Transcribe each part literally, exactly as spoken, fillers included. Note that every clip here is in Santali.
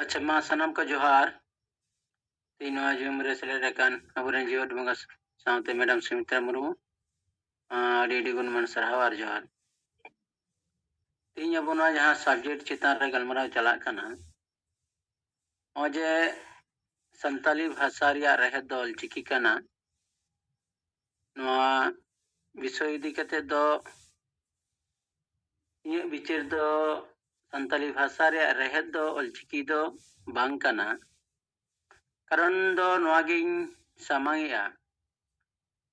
ᱟᱪᱪᱷᱟ, ᱢᱟ ᱥᱟᱱᱟᱢ ᱠᱚ ᱡᱚᱦᱟᱨ᱾ ᱛᱮᱦᱮᱧ ᱱᱚᱣᱟ Zoom ᱨᱮ ᱥᱮᱞᱮᱫ ᱟᱠᱟᱱ ᱟᱵᱚᱨᱮᱱ ᱡᱤᱣᱮᱫ ᱵᱚᱸᱜᱟ ᱥᱟᱶᱛᱮ ᱢᱮᱰᱟᱢ ᱥᱩᱢᱤᱛᱨᱟ ᱢᱩᱨᱢᱩ, ᱟᱸ, ᱟᱹᱰᱤ ᱟᱹᱰᱤ ᱜᱩᱱ ᱢᱟᱱ ᱥᱟᱨᱦᱟᱣ ᱟᱨ ᱡᱚᱦᱟᱨ᱾ ᱛᱮᱦᱮᱧ ᱟᱵᱚ ᱱᱚᱣᱟ ᱡᱟᱦᱟᱸ subject ᱪᱮᱛᱟᱱ ᱨᱮ ᱜᱟᱞᱢᱟᱨᱟᱣ ᱪᱟᱞᱟᱜ ᱠᱟᱱᱟ, ᱱᱚᱜᱼᱚᱭ ᱡᱮ ᱥᱟᱱᱛᱟᱞᱤ ᱵᱷᱟᱥᱟ ᱨᱮᱭᱟᱜ ᱨᱮᱦᱮᱫ ᱫᱚ ᱚᱞᱪᱤᱠᱤ ᱠᱟᱱᱟ, ᱱᱚᱣᱟ ᱵᱤᱥᱚᱭ ᱤᱫᱤ ᱠᱟᱛᱮ ᱫᱚ ᱤᱧᱟᱹᱜ ᱵᱤᱪᱟᱹᱨ ᱫᱚ ᱥᱟᱱᱛᱟᱞᱤ ᱵᱷᱟᱥᱟ ᱨᱮᱭᱟᱜ ᱨᱮᱦᱮᱫ ᱫᱚ ᱚᱞᱪᱤᱠᱤ ᱫᱚ ᱵᱟᱝ ᱠᱟᱱᱟ᱾ ᱠᱟᱨᱚᱱ ᱫᱚ ᱱᱚᱣᱟ ᱜᱤᱧ ᱥᱟᱢᱟᱝᱮᱜᱼᱟ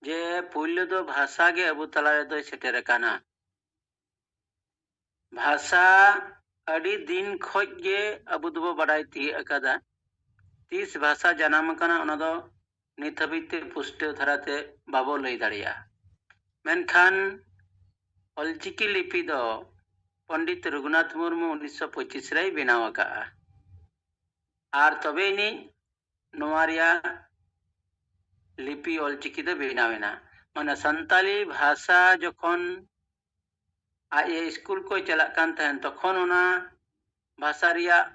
ᱡᱮ ᱯᱩᱭᱞᱩ ᱫᱚ ᱵᱷᱟᱥᱟ ᱜᱮ ᱟᱵᱚ ᱛᱟᱞᱟ ᱨᱮᱫᱚᱭ ᱥᱮᱴᱮᱨ ᱟᱠᱟᱱᱟ᱾ ᱵᱷᱟᱥᱟ ᱟᱹᱰᱤ ᱫᱤᱱ ᱠᱷᱚᱡ ᱜᱮ ᱟᱵᱚ ᱫᱚᱵᱚ ᱵᱟᱰᱟᱭ ᱛᱤᱭᱟᱹᱜ ᱟᱠᱟᱫᱟ᱾ ᱛᱤᱥ ᱵᱷᱟᱥᱟ ᱡᱟᱱᱟᱢ ᱟᱠᱟᱱᱟ, ᱚᱱᱟ ᱫᱚ ᱱᱤᱛ ᱦᱟᱹᱵᱤᱡ ᱛᱮ ᱯᱩᱥᱴᱟᱹᱣ ᱫᱷᱟᱨᱟᱛᱮ ᱵᱟᱵᱚ ᱞᱟᱹᱭ ᱫᱟᱲᱮᱭᱟᱜᱼᱟ᱾ ᱢᱮᱱᱠᱷᱟᱱ ᱚᱞᱪᱤᱠᱤ ᱞᱤᱯᱤ ᱫᱚ ᱯᱚᱱᱰᱤᱛ ᱨᱚᱜᱷᱩᱱᱟᱛᱷ ᱢᱩᱨᱢᱩ ᱩᱱᱤᱥᱥᱚ ᱯᱚᱸᱪᱤᱥ ᱨᱮᱭ ᱵᱮᱱᱟᱣ ᱟᱠᱟᱫᱼᱟ᱾ ᱟᱨ ᱛᱚᱵᱮ ᱟᱹᱱᱤᱡ ᱱᱚᱣᱟ ᱨᱮᱭᱟᱜ ᱞᱤᱯᱤ ᱚᱞᱪᱤᱠᱤ ᱫᱚ ᱵᱮᱱᱟᱣ ᱮᱱᱟ᱾ ᱢᱟᱱᱮ ᱥᱟᱱᱛᱟᱞᱤ ᱵᱷᱟᱥᱟ ᱡᱚᱠᱷᱚᱱ ᱟᱡ ᱮ ᱥᱠᱩᱞ ᱠᱚᱭ ᱪᱟᱞᱟᱜ ᱠᱟᱱ ᱛᱟᱦᱮᱱ, ᱛᱚᱠᱷᱚᱱ ᱚᱱᱟ ᱵᱷᱟᱥᱟ ᱨᱮᱭᱟᱜ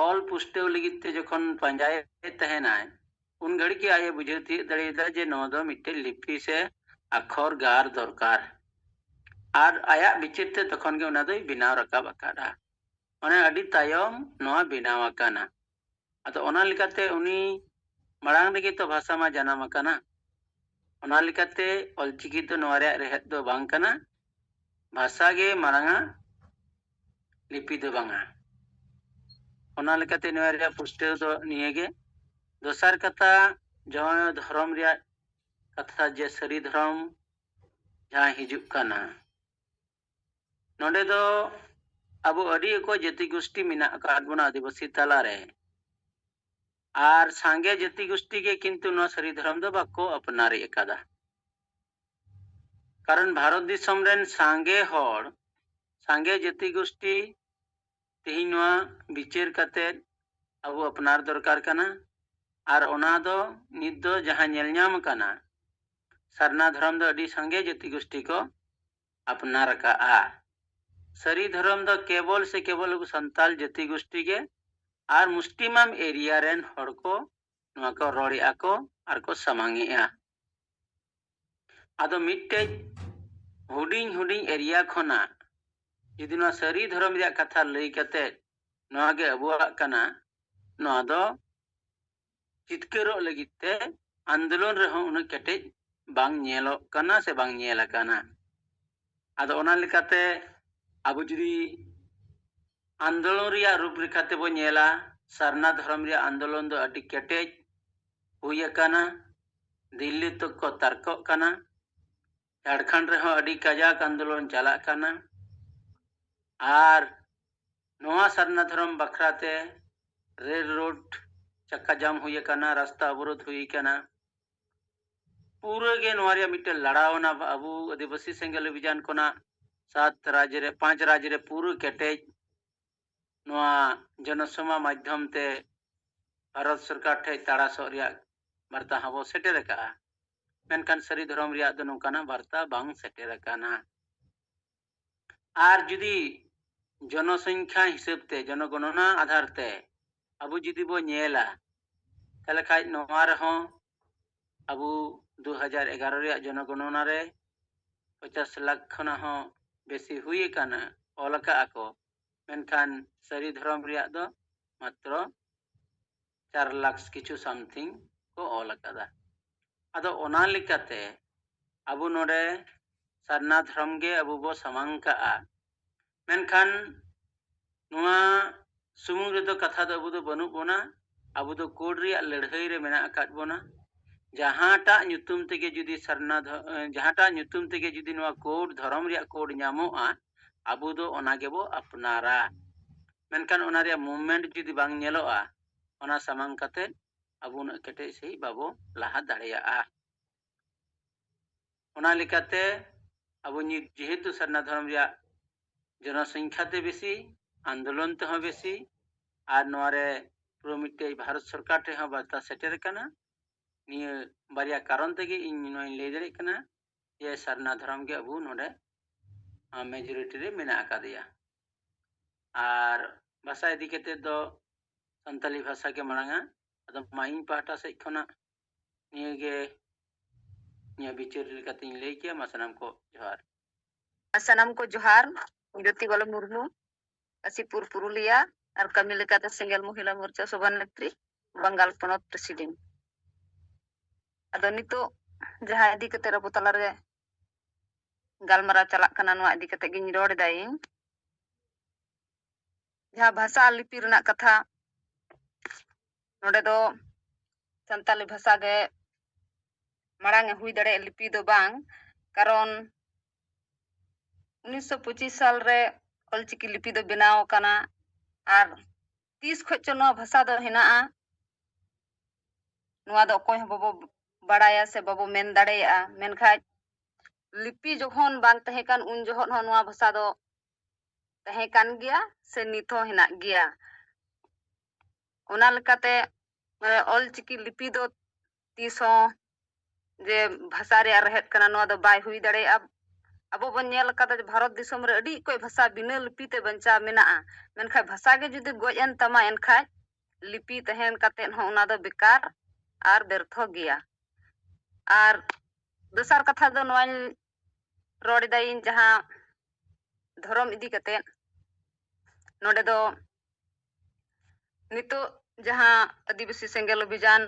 ᱚᱞ ᱯᱩᱥᱴᱟᱹᱣ ᱞᱟᱹᱜᱤᱫ ᱛᱮ ᱡᱚᱠᱷᱚᱱ ᱯᱟᱸᱡᱟᱭᱮᱫ ᱛᱟᱦᱮᱱᱟᱭ, ᱩᱱ ᱜᱷᱟᱹᱲᱤᱡ ᱜᱮ ᱟᱡ ᱮ ᱵᱩᱡᱷᱟᱹᱣ ᱛᱤᱭᱳᱜ ᱫᱟᱲᱮᱭᱟᱫᱟ ᱡᱮ ᱱᱚᱣᱟ ᱫᱚ ᱢᱤᱫᱴᱮᱱ ᱞᱤᱯᱤ ᱥᱮ ᱟᱠᱷᱚᱨ ᱜᱟᱨ ᱫᱚᱨᱠᱟᱨ᱾ ᱟᱨ ᱟᱭᱟᱜ ᱵᱤᱪᱟᱹᱨ ᱛᱮ ᱛᱚᱠᱷᱚᱱ ᱜᱮ ᱚᱱᱟ ᱫᱚᱭ ᱵᱮᱱᱟᱣ ᱨᱟᱠᱟᱵ ᱟᱠᱟᱫᱼᱟ᱾ ᱢᱟᱱᱮ ᱟᱹᱰᱤ ᱛᱟᱭᱚᱢ ᱱᱚᱣᱟ ᱵᱮᱱᱟᱣ ᱟᱠᱟᱱᱟ᱾ ᱟᱫᱚ ᱚᱱᱟ ᱞᱮᱠᱟᱛᱮ ᱩᱱᱤ ᱢᱟᱲᱟᱝ ᱨᱮᱜᱮ ᱛᱚ ᱵᱷᱟᱥᱟ ᱢᱟ ᱡᱟᱱᱟᱢ ᱟᱠᱟᱱᱟ᱾ ᱚᱱᱟ ᱞᱮᱠᱟᱛᱮ ᱚᱞᱪᱤᱠᱤ ᱫᱚ ᱱᱚᱣᱟ ᱨᱮᱭᱟᱜ ᱨᱮᱦᱮᱫ ᱫᱚ ᱵᱟᱝ ᱠᱟᱱᱟ, ᱵᱷᱟᱥᱟ ᱜᱮ ᱢᱟᱲᱟᱝᱟ, ᱞᱤᱯᱤ ᱫᱚ ᱵᱟᱝᱟ᱾ ᱚᱱᱟ ᱞᱮᱠᱟᱛᱮ ᱱᱚᱣᱟ ᱨᱮᱭᱟᱜ ᱯᱩᱥᱴᱟᱹᱣ ᱫᱚ ᱱᱤᱭᱟᱹ ᱜᱮ᱾ ᱫᱚᱥᱟᱨ ᱠᱟᱛᱷᱟ, ᱡᱟᱦᱟᱸ ᱫᱷᱚᱨᱚᱢ ᱨᱮᱭᱟᱜ ᱠᱟᱛᱷᱟ, ᱡᱮ ᱥᱟᱹᱨᱤ ᱫᱷᱚᱨᱚᱢ ᱡᱟᱦᱟᱸ ᱦᱤᱡᱩᱜ ᱠᱟᱱᱟ, ᱱᱚᱰᱮ ᱫᱚ ᱟᱵᱚ ᱟᱹᱰᱤ ᱚᱠᱚᱡ ᱡᱟᱹᱛᱤ ᱜᱳᱥᱴᱤ ᱢᱮᱱᱟᱜ ᱟᱠᱟᱫ ᱵᱚᱱᱟ ᱟᱹᱫᱤᱵᱟᱹᱥᱤ ᱛᱟᱞᱟᱨᱮ᱾ ᱟᱨ ᱥᱟᱸᱜᱮ ᱡᱟᱹᱛᱤ ᱜᱳᱥᱴᱤ ᱜᱮ ᱠᱤᱱᱛᱩ ᱱᱚᱣᱟ ᱥᱟᱹᱨᱤ ᱫᱷᱚᱨᱚᱢ ᱫᱚ ᱵᱟᱠᱚ ᱟᱯᱱᱟᱨ ᱟᱠᱟᱫᱟ᱾ ᱠᱟᱨᱚᱱ ᱵᱷᱟᱨᱚᱛ ᱫᱤᱥᱚᱢ ᱨᱮᱱ ᱥᱟᱸᱜᱮ ᱦᱚᱲ, ᱥᱟᱸᱜᱮ ᱡᱟᱹᱛᱤ ᱜᱳᱥᱴᱤ ᱛᱮᱦᱮᱧ ᱱᱚᱣᱟ ᱵᱤᱪᱟᱹᱨ ᱠᱟᱛᱮ ᱟᱵᱚ ᱟᱯᱱᱟᱨ ᱫᱚᱨᱠᱟᱨ ᱠᱟᱱᱟ᱾ ᱟᱨ ᱚᱱᱟ ᱫᱚ ᱱᱤᱛ ᱫᱚ ᱡᱟᱦᱟᱸ ᱧᱮᱞ ᱧᱟᱢ ᱟᱠᱟᱱᱟ, ᱥᱟᱨᱱᱟ ᱫᱷᱚᱨᱚᱢ ᱫᱚ ᱟᱹᱰᱤ ᱥᱟᱸᱜᱮ ᱡᱟᱹᱛᱤ ᱜᱳᱥᱴᱤ ᱠᱚ ᱟᱯᱱᱟᱨ ᱟᱠᱟᱫᱼᱟ᱾ ᱥᱟᱹᱨᱤ ᱫᱷᱚᱨᱚᱢ ᱫᱚ ᱠᱮᱵᱚᱞ ᱥᱮ ᱠᱮᱵᱚᱞ ᱟᱵᱚ ᱥᱟᱱᱛᱟᱲ ᱡᱟᱹᱛᱤ ᱜᱳᱥᱴᱤ ᱜᱮ ᱟᱨ ᱢᱩᱥᱴᱤᱢᱟᱢ ᱮᱨᱤᱭᱟ ᱨᱮᱱ ᱦᱚᱲ ᱠᱚ ᱱᱚᱣᱟ ᱠᱚ ᱨᱚᱲᱮᱫᱼᱟ ᱠᱚ ᱟᱨ ᱠᱚ ᱥᱟᱢᱟᱝ ᱮᱫᱼᱟ᱾ ᱟᱫᱚ ᱢᱤᱫᱴᱮᱡ ᱦᱩᱰᱤᱧ ᱦᱩᱰᱤᱧ ᱮᱨᱤᱭᱟ ᱠᱷᱚᱱᱟᱜ ᱡᱩᱫᱤ ᱱᱚᱣᱟ ᱥᱟᱹᱨᱤ ᱫᱷᱚᱨᱚᱢ ᱨᱮᱭᱟᱜ ᱠᱟᱛᱷᱟ ᱞᱟᱹᱭ ᱠᱟᱛᱮ ᱱᱚᱣᱟ ᱜᱮ ᱟᱵᱚᱣᱟᱜ ᱠᱟᱱᱟ, ᱱᱚᱣᱟ ᱫᱚ ᱡᱤᱛᱠᱟᱹᱨᱚᱜ ᱞᱟᱹᱜᱤᱫ ᱛᱮ ᱟᱱᱫᱳᱞᱚᱱ ᱨᱮᱦᱚᱸ ᱩᱱᱟᱹᱜ ᱠᱮᱴᱮᱡ ᱵᱟᱝ ᱧᱮᱞᱚᱜ ᱠᱟᱱᱟ ᱥᱮ ᱵᱟᱝ ᱧᱮᱞ ᱟᱠᱟᱱᱟ᱾ ᱟᱫᱚ ᱚᱱᱟ ᱞᱮᱠᱟᱛᱮ ᱟᱵᱚ ᱡᱩᱫᱤ ᱟᱱᱫᱳᱞᱚᱱ ᱨᱮᱭᱟᱜ ᱨᱩᱯ ᱨᱮᱠᱷᱟ ᱛᱮᱵᱚ ᱧᱮᱞᱟ, ᱥᱟᱨᱱᱟ ᱫᱷᱚᱨᱚᱢ ᱨᱮᱭᱟᱜ ᱟᱱᱫᱳᱞᱚᱱ ᱫᱚ ᱟᱹᱰᱤ ᱠᱮᱴᱮᱡ ᱦᱩᱭ ᱟᱠᱟᱱᱟ᱾ ᱫᱤᱞᱞᱤ ᱛᱚᱠ ᱠᱚ ᱛᱟᱨᱠᱚᱜ ᱠᱟᱱᱟ᱾ ᱡᱷᱟᱲᱠᱷᱚᱸᱰ ᱨᱮᱦᱚᱸ ᱟᱹᱰᱤ ᱠᱟᱡᱟᱠ ᱟᱱᱫᱳᱞᱚᱱ ᱪᱟᱞᱟᱜ ᱠᱟᱱᱟ᱾ ᱟᱨ ᱱᱚᱣᱟ ᱥᱟᱨᱱᱟ ᱫᱷᱚᱨᱚᱢ ᱵᱟᱠᱷᱨᱟ ᱛᱮ ᱨᱮᱞ ᱨᱳᱰ ᱪᱟᱠᱟ ᱡᱟᱢ ᱦᱩᱭ ᱟᱠᱟᱱᱟ, ᱨᱟᱥᱛᱟ ᱚᱵᱚᱨᱳᱫᱷ ᱦᱩᱭ ᱟᱠᱟᱱᱟ᱾ ᱯᱩᱨᱟᱹ ᱜᱮ ᱱᱚᱣᱟ ᱨᱮᱭᱟᱜ ᱢᱤᱫᱴᱮᱱ ᱞᱟᱲᱟᱣᱱᱟ ᱟᱵᱚ ᱟᱹᱫᱤᱵᱟᱹᱥᱤ ᱥᱮᱸᱜᱮᱞ ᱚᱵᱷᱤᱡᱟᱱ ᱠᱷᱚᱱᱟᱜ ᱥᱟᱛ ᱨᱟᱡᱽ ᱨᱮ, ᱯᱟᱸᱪ ᱨᱟᱡᱽ ᱨᱮ ᱯᱩᱨᱟᱹ ᱠᱮᱴᱮᱡ ᱱᱚᱣᱟ ᱡᱚᱱᱚᱥᱚᱢᱟ ᱢᱟᱫᱽᱫᱷᱚᱢ ᱛᱮ ᱵᱷᱟᱨᱚᱛ ᱥᱚᱨᱠᱟᱨ ᱴᱷᱮᱱ ᱛᱟᱲᱟᱥᱚᱜ ᱨᱮᱭᱟᱜ ᱵᱟᱨᱛᱟ ᱦᱚᱸᱵᱚ ᱥᱮᱴᱮᱨ ᱟᱠᱟᱫᱼᱟ᱾ ᱢᱮᱱᱠᱷᱟᱱ ᱥᱟᱹᱨᱤ ᱫᱷᱚᱨᱚᱢ ᱨᱮᱭᱟᱜ ᱫᱚ ᱱᱚᱝᱠᱟᱱᱟᱜ ᱵᱟᱨᱛᱟ ᱵᱟᱝ ᱥᱮᱴᱮᱨ ᱟᱠᱟᱱᱟ᱾ ᱟᱨ ᱡᱩᱫᱤ ᱡᱚᱱᱚᱥᱚᱝᱠᱷᱟ ᱦᱤᱥᱟᱹᱵ ᱛᱮ, ᱡᱚᱱᱚᱜᱚᱱᱚᱱᱟ ᱟᱫᱷᱟᱨ ᱛᱮ ᱟᱵᱚ ᱡᱩᱫᱤ ᱵᱚ ᱧᱮᱞᱟ, ᱛᱟᱦᱚᱞᱮ ᱠᱷᱟᱡ ᱱᱚᱣᱟ ᱨᱮᱦᱚᱸ ᱟᱵᱚ ᱫᱩ ᱦᱟᱡᱟᱨ ᱮᱜᱟᱨᱚ ᱨᱮᱭᱟᱜ ᱡᱚᱱᱚᱜᱚᱱᱚᱱᱟ ᱨᱮ ᱯᱚᱪᱟᱥ ᱞᱟᱠᱷ ᱠᱷᱚᱱᱟᱜ ᱦᱚᱸ ᱵᱮᱥᱤ ᱦᱩᱭ ᱟᱠᱟᱱᱟ, ᱚᱞ ᱟᱠᱟᱫᱼᱟ ᱠᱚ, ᱢᱮᱱᱠᱷᱟᱱ ᱥᱟᱹᱨᱤ ᱫᱷᱚᱨᱚᱢ ᱨᱮᱭᱟᱜ ᱫᱚ ᱢᱟᱛᱨᱚ ᱪᱟᱨ ᱞᱟᱠᱷ ᱠᱤᱪᱷᱩ something ᱠᱚ ᱚᱞ ᱟᱠᱟᱫᱟ᱾ ᱟᱫᱚ ᱚᱱᱟ ᱞᱮᱠᱟᱛᱮ ᱟᱵᱚ ᱱᱚᱰᱮ ᱥᱟᱨᱱᱟ ᱫᱷᱚᱨᱚᱢ ᱜᱮ ᱟᱵᱚ ᱵᱚ ᱥᱟᱢᱟᱝ ᱠᱟᱜᱼᱟ᱾ ᱢᱮᱱᱠᱷᱟᱱ ᱱᱚᱣᱟ ᱥᱩᱢᱩᱝ ᱨᱮᱫᱚ ᱠᱟᱛᱷᱟ ᱫᱚ ᱟᱵᱚ ᱫᱚ ᱵᱟᱹᱱᱩᱜ ᱵᱚᱱᱟ᱾ ᱟᱵᱚ ᱫᱚ ᱠᱳᱰ ᱨᱮᱭᱟᱜ ᱞᱟᱹᱲᱦᱟᱹᱭ ᱨᱮ ᱢᱮᱱᱟᱜ ᱟᱠᱟᱫ ᱵᱚᱱᱟ᱾ ᱡᱟᱦᱟᱸᱴᱟᱜ ᱧᱩᱛᱩᱢ ᱛᱮᱜᱮ ᱡᱩᱫᱤ ᱥᱟᱨᱱᱟ ᱫᱷᱚ-, ᱡᱟᱦᱟᱸᱴᱟᱜ ᱧᱩᱛᱩᱢ ᱛᱮᱜᱮ ᱡᱩᱫᱤ ᱱᱚᱣᱟ ᱠᱳᱰ, ᱫᱷᱚᱨᱚᱢ ᱨᱮᱭᱟᱜ ᱠᱳᱰ ᱧᱟᱢᱚᱜᱼᱟ, ᱟᱵᱚ ᱫᱚ ᱚᱱᱟ ᱜᱮᱵᱚ ᱟᱯᱱᱟᱨᱟ᱾ ᱢᱮᱱᱠᱷᱟᱱ ᱚᱱᱟ ᱨᱮᱭᱟᱜ movement ᱡᱩᱫᱤ ᱵᱟᱝ ᱧᱮᱞᱚᱜᱼᱟ, ᱚᱱᱟ ᱥᱟᱢᱟᱝ ᱠᱟᱛᱮ ᱟᱵᱚ ᱩᱱᱟᱹᱜ ᱠᱮᱴᱮᱡ ᱥᱟᱺᱦᱤᱡ ᱵᱟᱵᱚ ᱞᱟᱦᱟ ᱫᱟᱲᱮᱭᱟᱜᱼᱟ᱾ ᱚᱱᱟ ᱞᱮᱠᱟᱛᱮ ᱟᱵᱚ ᱱᱤᱛ ᱡᱮᱦᱮᱛᱩ ᱥᱟᱨᱱᱟ ᱫᱷᱚᱨᱚᱢ ᱨᱮᱭᱟᱜ ᱡᱚᱱᱚᱥᱚᱝᱠᱷᱟ ᱛᱮ ᱵᱮᱥᱤ, ᱟᱱᱫᱳᱞᱚᱱ ᱛᱮᱦᱚᱸ ᱵᱮᱥᱤ, ᱟᱨ ᱱᱚᱣᱟ ᱨᱮ ᱯᱩᱨᱟᱹ ᱢᱤᱫᱴᱮᱡ ᱵᱷᱟᱨᱚᱛ ᱥᱚᱨᱠᱟᱨ ᱴᱷᱮᱱ ᱦᱚᱸ ᱵᱟᱨᱛᱟ ᱥᱮᱴᱮᱨ ᱟᱠᱟᱱᱟ᱾ ᱱᱤᱭᱟᱹ ᱵᱟᱨᱭᱟ ᱠᱟᱨᱚᱱ ᱛᱮᱜᱮ ᱤᱧ ᱱᱚᱣᱟᱧ ᱞᱟᱹᱭ ᱫᱟᱲᱮᱭᱟᱜ ᱠᱟᱱᱟ ᱡᱮ ᱥᱟᱨᱱᱟ ᱫᱷᱚᱨᱚᱢ ᱜᱮ ᱟᱵᱚ ᱱᱚᱰᱮ, ᱟ, majority ᱨᱮ ᱢᱮᱱᱟᱜ ᱟᱠᱟᱫᱮᱭᱟ᱾ ᱟᱨ ᱵᱷᱟᱥᱟ ᱤᱫᱤ ᱠᱟᱛᱮ ᱫᱚ ᱥᱟᱱᱛᱟᱞᱤ ᱵᱷᱟᱥᱟ ᱜᱮ ᱢᱟᱲᱟᱝᱟ᱾ ᱟᱫᱚ ᱢᱟ ᱤᱧ ᱯᱟᱦᱴᱟ ᱥᱮᱫ ᱠᱷᱚᱱᱟᱜ ᱱᱤᱭᱟᱹᱜᱮ ᱤᱧᱟᱹᱜ ᱵᱤᱪᱟᱹᱨ ᱞᱮᱠᱟᱛᱤᱧ ᱞᱟᱹᱭ ᱠᱮᱭᱟ᱾ ᱢᱟ ᱥᱟᱱᱟᱢ ᱠᱚ ᱡᱚᱦᱟᱨ᱾ ᱥᱟᱱᱟᱢ ᱠᱚ ᱡᱚᱦᱟᱨ᱾ ᱡᱳᱛᱤ ᱵᱟᱞᱟ ᱢᱩᱨᱢᱩ, ᱠᱟᱥᱤᱯᱩᱨ ᱯᱩᱨᱩᱞᱤᱭᱟ, ᱟᱨ ᱠᱟᱹᱢᱤ ᱞᱮᱠᱟᱛᱮ ᱥᱮᱸᱜᱮᱞ ᱢᱚᱦᱤᱞᱟ ᱢᱳᱨᱪᱟ ᱥᱚᱵᱷᱟᱱᱮᱛᱨᱤ, ᱵᱟᱝᱜᱟᱞ ᱯᱚᱱᱚᱛ ᱯᱨᱮᱥᱤᱰᱮᱱᱴ᱾ ᱟᱫᱚ ᱱᱤᱛᱚᱜ ᱡᱟᱦᱟᱸ ᱤᱫᱤ ᱠᱟᱛᱮ ᱟᱵᱚ ᱛᱟᱞᱟᱨᱮ ᱜᱟᱞᱢᱟᱨᱟᱣ ᱪᱟᱞᱟᱜ ᱠᱟᱱᱟ, ᱱᱚᱣᱟ ᱤᱫᱤ ᱠᱟᱛᱮ ᱜᱤᱧ ᱨᱚᱲ ᱮᱫᱟ ᱤᱧ᱾ ᱡᱟᱦᱟᱸ ᱵᱷᱟᱥᱟ ᱟᱨ ᱞᱤᱯᱤ ᱨᱮᱱᱟᱜ ᱠᱟᱛᱷᱟ, ᱱᱚᱰᱮ ᱫᱚ ᱥᱟᱱᱛᱟᱞᱤ ᱵᱷᱟᱥᱟ ᱜᱮ ᱢᱟᱲᱟᱝ ᱮ ᱦᱩᱭ ᱫᱟᱲᱮᱭᱟᱜ, ᱞᱤᱯᱤ ᱫᱚ ᱵᱟᱝ᱾ ᱠᱟᱨᱚᱱ ᱩᱱᱤᱥᱥᱚ ᱯᱚᱸᱪᱤᱥ ᱥᱟᱞ ᱨᱮ ᱚᱞᱪᱤᱠᱤ ᱞᱤᱯᱤ ᱫᱚ ᱵᱮᱱᱟᱣ ᱟᱠᱟᱱᱟ, ᱟᱨ ᱛᱤᱥ ᱠᱷᱚᱱ ᱪᱚ ᱱᱚᱣᱟ ᱵᱷᱟᱥᱟ ᱫᱚ ᱦᱮᱱᱟᱜᱼᱟ, ᱱᱚᱣᱟ ᱫᱚ ᱚᱠᱚᱭ ᱦᱚᱸ ᱵᱟᱵᱚ ᱵᱟᱲᱟᱭᱟ ᱥᱮ ᱵᱟᱵᱚ ᱢᱮᱱ ᱫᱟᱲᱮᱭᱟᱜᱼᱟ᱾ ᱢᱮᱱᱠᱷᱟᱱ ᱞᱤᱯᱤ ᱡᱚᱠᱷᱚᱱ ᱵᱟᱝ ᱛᱟᱦᱮᱸ ᱠᱟᱱ, ᱩᱱ ᱡᱚᱦᱚᱜ ᱦᱚᱸ ᱱᱚᱣᱟ ᱵᱷᱟᱥᱟ ᱫᱚ ᱛᱟᱦᱮᱸ ᱠᱟᱱ ᱜᱮᱭᱟ ᱥᱮ ᱱᱤᱛ ᱦᱚᱸ ᱦᱮᱱᱟᱜ ᱜᱮᱭᱟ᱾ ᱚᱱᱟ ᱞᱮᱠᱟᱛᱮ, ᱢᱟᱱᱮ, ᱚᱞᱪᱤᱠᱤ ᱞᱤᱯᱤ ᱫᱚ ᱛᱤᱥ ᱦᱚᱸ ᱡᱮ ᱵᱷᱟᱥᱟ ᱨᱮᱭᱟᱜ ᱨᱮᱦᱮᱫ ᱠᱟᱱᱟ, ᱱᱚᱣᱟ ᱫᱚ ᱵᱟᱭ ᱦᱩᱭ ᱫᱟᱲᱮᱭᱟᱜᱼᱟ᱾ ᱟᱵᱚ ᱵᱚᱱ ᱧᱮᱞ ᱟᱠᱟᱫᱟ ᱡᱮ ᱵᱷᱟᱨᱚᱛ ᱫᱤᱥᱚᱢ ᱨᱮ ᱟᱹᱰᱤ ᱚᱠᱚᱡ ᱵᱷᱟᱥᱟ ᱵᱤᱱᱟᱹ ᱞᱤᱯᱤ ᱛᱮ ᱵᱟᱧᱪᱟᱣ ᱢᱮᱱᱟᱜᱼᱟ, ᱢᱮᱱᱠᱷᱟᱱ ᱵᱷᱟᱥᱟ ᱜᱮ ᱡᱩᱫᱤ ᱜᱚᱡ ᱮᱱ ᱛᱟᱢᱟ, ᱮᱱᱠᱷᱟᱡ ᱞᱤᱯᱤ ᱛᱟᱦᱮᱸ ᱠᱟᱛᱮᱫ ᱦᱚᱸ ᱚᱱᱟ ᱫᱚ ᱵᱮᱠᱟᱨ ᱟᱨ ᱵᱮᱨᱛᱷᱚ ᱜᱮᱭᱟ᱾ ᱟᱨ ᱫᱚᱥᱟᱨ ᱠᱟᱛᱷᱟ ᱫᱚ ᱱᱚᱣᱟᱧ ᱨᱚᱲ ᱮᱫᱟ ᱤᱧ ᱡᱟᱦᱟᱸ ᱫᱷᱚᱨᱚᱢ ᱤᱫᱤ ᱠᱟᱛᱮᱫ, ᱱᱚᱰᱮ ᱫᱚ ᱱᱤᱛᱚᱜ ᱡᱟᱦᱟᱸ ᱟᱹᱫᱤᱵᱟᱹᱥᱤ ᱥᱮᱸᱜᱮᱞ ᱚᱵᱷᱤᱡᱟᱱ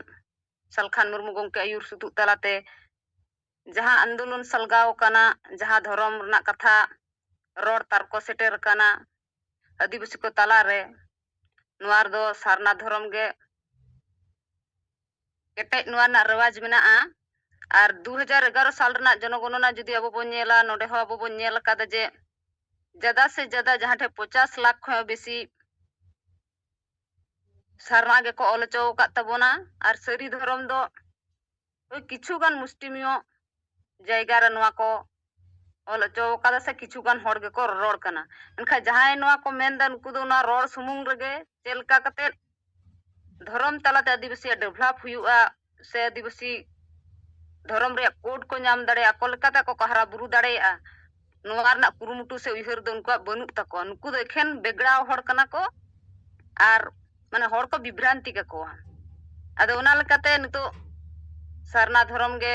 ᱥᱟᱞᱠᱷᱟᱱ ᱢᱩᱨᱢᱩ ᱜᱚᱢᱠᱮ ᱟᱹᱭᱩᱨ ᱥᱩᱛᱩᱜ ᱛᱟᱞᱟᱛᱮ ᱡᱟᱦᱟᱸ ᱟᱱᱫᱳᱞᱚᱱ ᱥᱟᱞᱜᱟᱣ ᱟᱠᱟᱱᱟ, ᱡᱟᱦᱟᱸ ᱫᱷᱚᱨᱚᱢ ᱨᱮᱱᱟᱜ ᱠᱟᱛᱷᱟ ᱨᱚᱲ ᱛᱟᱨᱠᱚ ᱥᱮᱴᱮᱨ ᱟᱠᱟᱱᱟ ᱟᱹᱫᱤᱵᱟᱹᱥᱤ ᱠᱚ ᱛᱟᱞᱟᱨᱮ, ᱱᱚᱣᱟ ᱨᱮᱫᱚ ᱥᱟᱨᱱᱟ ᱫᱷᱚᱨᱚᱢ ᱜᱮ ᱠᱮᱴᱮᱡ ᱱᱚᱣᱟ ᱨᱮᱱᱟᱜ ᱨᱮᱣᱟᱡᱽ ᱢᱮᱱᱟᱜᱼᱟ᱾ ᱟᱨ ᱫᱩ ᱦᱟᱡᱟᱨ ᱮᱜᱟᱨᱚ ᱥᱟᱞ ᱨᱮᱱᱟᱜ ᱡᱚᱱᱚᱜᱚᱱᱚᱱᱟ ᱡᱩᱫᱤ ᱟᱵᱚ ᱵᱚᱱ ᱧᱮᱞᱟ, ᱱᱚᱰᱮ ᱦᱚᱸ ᱟᱵᱚ ᱵᱚᱱ ᱧᱮᱞ ᱟᱠᱟᱫᱟ ᱡᱮ ᱡᱟᱫᱟ ᱥᱮ ᱡᱟᱫᱟ ᱡᱟᱦᱟᱸ ᱴᱷᱮᱱ ᱯᱚᱪᱟᱥ ᱞᱟᱠᱷ ᱠᱷᱚᱱ ᱦᱚᱸ ᱵᱮᱥᱤ ᱥᱟᱨᱱᱟ ᱜᱮᱠᱚ ᱚᱞ ᱦᱚᱪᱚ ᱟᱠᱟᱫ ᱛᱟᱵᱚᱱᱟ᱾ ᱟᱨ ᱥᱟᱹᱨᱤ ᱫᱷᱚᱨᱚᱢ ᱫᱚ ᱳᱭ ᱠᱤᱪᱷᱩ ᱜᱟᱱ ᱢᱩᱥᱴᱤᱢᱤᱭᱚ ᱡᱟᱭᱜᱟ ᱨᱮ ᱱᱚᱣᱟ ᱠᱚ ᱚᱞ ᱦᱚᱪᱚ ᱟᱠᱟᱫᱟ ᱥᱮ ᱠᱤᱪᱷᱩ ᱜᱟᱱ ᱦᱚᱲ ᱜᱮᱠᱚ ᱨᱚᱨᱚᱲ ᱠᱟᱱᱟ᱾ ᱢᱮᱱᱠᱷᱟᱱ ᱡᱟᱦᱟᱸᱭ ᱱᱚᱣᱟ ᱠᱚ ᱢᱮᱱᱫᱟ, ᱩᱱᱠᱩ ᱫᱚ ᱚᱱᱟ ᱨᱚᱲ ᱥᱩᱢᱩᱝ ᱨᱮᱜᱮ ᱪᱮᱫ ᱞᱮᱠᱟ ᱠᱟᱛᱮᱫ ᱫᱷᱚᱨᱚᱢ ᱛᱟᱞᱟᱛᱮ ᱟᱹᱫᱤᱵᱟᱹᱥᱤᱭᱟᱜ develop ᱦᱩᱭᱩᱜᱼᱟ ᱥᱮ ᱟᱹᱫᱤᱵᱟᱹᱥᱤ ᱫᱷᱚᱨᱚᱢ ᱨᱮᱭᱟᱜ code ᱠᱚ ᱧᱟᱢ ᱫᱟᱲᱮᱭᱟᱜᱼᱟ, ᱟᱠᱚ ᱞᱮᱠᱟᱛᱮ ᱟᱠᱚ ᱠᱚ ᱦᱟᱨᱟ ᱵᱩᱨᱩ ᱫᱟᱲᱮᱭᱟᱜᱼᱟ, ᱱᱚᱣᱟ ᱨᱮᱱᱟᱜ ᱠᱩᱨᱩᱢᱩᱴᱩ ᱥᱮ ᱩᱭᱦᱟᱹᱨ ᱫᱚ ᱩᱱᱠᱩᱣᱟᱜ ᱵᱟᱹᱱᱩᱜ ᱛᱟᱠᱚᱣᱟ᱾ ᱱᱩᱠᱩ ᱫᱚ ᱮᱠᱷᱮᱱ ᱵᱮᱜᱽᱲᱟᱣ ᱦᱚᱲ ᱠᱟᱱᱟ ᱠᱚ᱾ ᱟᱨ ᱢᱟᱱᱮ ᱦᱚᱲ ᱠᱚ ᱵᱤᱵᱷᱨᱟᱱᱛᱤ ᱠᱟᱠᱚᱣᱟ᱾ ᱟᱫᱚ ᱚᱱᱟ ᱞᱮᱠᱟᱛᱮ ᱱᱤᱛᱚᱜ ᱥᱟᱨᱱᱟ ᱫᱷᱚᱨᱚᱢ ᱜᱮ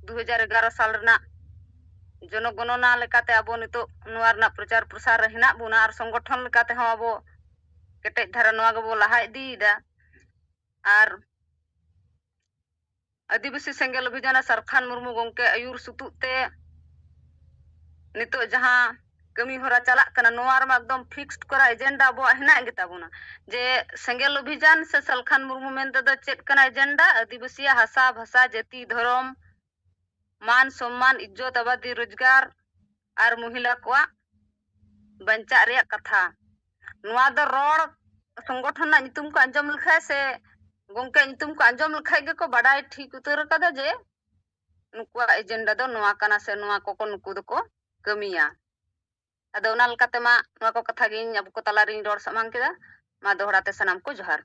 ᱫᱩ ᱦᱟᱡᱟᱨ ᱮᱜᱟᱨᱚ ᱥᱟᱞ ᱨᱮᱱᱟᱜ ᱡᱚᱱᱚᱜᱚᱱᱚᱱᱟ ᱞᱮᱠᱟᱛᱮ ᱟᱵᱚ ᱱᱤᱛᱚᱜ ᱱᱚᱣᱟ ᱨᱮᱱᱟᱜ ᱯᱨᱚᱪᱟᱨ ᱯᱨᱚᱥᱟᱨ ᱨᱮ ᱦᱮᱱᱟᱜ ᱵᱚᱱᱟ, ᱟᱨ ᱥᱚᱝᱜᱚᱴᱷᱚᱱ ᱞᱮᱠᱟ ᱛᱮᱦᱚᱸ ᱟᱵᱚ ᱠᱮᱴᱮᱡ ᱫᱷᱟᱨᱟ ᱱᱚᱣᱟ ᱜᱮᱵᱚ ᱞᱟᱦᱟ ᱤᱫᱤᱭᱮᱫᱟ᱾ ᱟᱨ ᱟᱹᱫᱤᱵᱟᱹᱥᱤ ᱥᱮᱸᱜᱮᱞ ᱚᱵᱷᱤᱡᱟᱱ ᱥᱟᱞᱠᱷᱟᱱ ᱢᱩᱨᱢᱩ ᱜᱚᱢᱠᱮ ᱟᱹᱭᱩᱨ ᱥᱩᱛᱩᱜ ᱛᱮ ᱱᱤᱛᱚᱜ ᱡᱟᱦᱟᱸ ᱠᱟᱹᱢᱤ ᱦᱚᱨᱟ ᱪᱟᱞᱟᱜ ᱠᱟᱱᱟ, ᱱᱚᱣᱟ ᱨᱮᱢᱟ ᱮᱠᱫᱚᱢ ᱯᱷᱤᱠᱥᱰ ᱠᱚᱨᱟ ᱮᱡᱮᱱᱰᱟ ᱟᱵᱚᱣᱟᱜ ᱦᱮᱱᱟᱜ ᱜᱮᱛᱟ ᱵᱚᱱᱟ᱾ ᱡᱮ ᱥᱮᱸᱜᱮᱞ ᱚᱵᱷᱤᱡᱟᱱ ᱥᱮ ᱥᱟᱞᱠᱷᱟᱱ ᱢᱩᱨᱢᱩ ᱢᱮᱱᱛᱮ ᱫᱚ ᱪᱮᱫ ᱠᱟᱱᱟ ᱮᱡᱮᱱᱰᱟ? ᱟᱹᱫᱤᱵᱟᱹᱥᱤᱭᱟᱜ ᱦᱟᱥᱟ, ᱵᱷᱟᱥᱟ, ᱡᱟᱹᱛᱤ, ᱫᱷᱚᱨᱚᱢ, ᱢᱟᱱ ᱥᱚᱢᱢᱟᱱ, ᱤᱡᱽᱡᱚᱛ, ᱟᱵᱟᱫᱤ, ᱨᱳᱡᱽᱜᱟᱨ ᱟᱨ ᱢᱚᱦᱤᱞᱟ ᱠᱚᱣᱟᱜ ᱵᱟᱧᱪᱟᱜ ᱨᱮᱭᱟᱜ ᱠᱟᱛᱷᱟ᱾ ᱱᱚᱣᱟ ᱫᱚ ᱨᱚᱲ ᱥᱚᱝᱜᱚᱴᱷᱚᱱ ᱨᱮᱱᱟᱜ ᱧᱩᱛᱩᱢ ᱠᱚ ᱟᱸᱡᱚᱢ ᱞᱮᱠᱷᱟᱡ ᱥᱮ ᱜᱚᱢᱠᱮᱭᱟᱜ ᱧᱩᱛᱩᱢ ᱠᱚ ᱟᱸᱡᱚᱢ ᱞᱮᱠᱷᱟᱡ ᱜᱮᱠᱚ ᱵᱟᱰᱟᱭ ᱴᱷᱤᱠ ᱩᱛᱟᱹᱨ ᱠᱟᱫᱟ ᱡᱮ ᱱᱩᱠᱩᱣᱟᱜ ᱮᱡᱮᱱᱰᱟ ᱫᱚ ᱱᱚᱣᱟ ᱠᱟᱱᱟ ᱥᱮ ᱱᱚᱣᱟ ᱠᱚᱠᱚ ᱱᱩᱠᱩ ᱫᱚᱠᱚ ᱠᱟᱹᱢᱤᱭᱟ᱾ ᱟᱫᱚ ᱚᱱᱟ ᱞᱮᱠᱟᱛᱮ ᱢᱟ ᱱᱚᱣᱟ ᱠᱚ ᱠᱟᱛᱷᱟ ᱜᱮ ᱤᱧ ᱟᱵᱚ ᱠᱚ ᱛᱟᱞᱟᱨᱤᱧ ᱨᱚᱲ ᱥᱟᱢᱟᱝ ᱠᱮᱫᱟ᱾ ᱢᱟ ᱫᱚᱦᱲᱟ ᱛᱮ ᱥᱟᱱᱟᱢ ᱠᱚ ᱡᱚᱦᱟᱨ᱾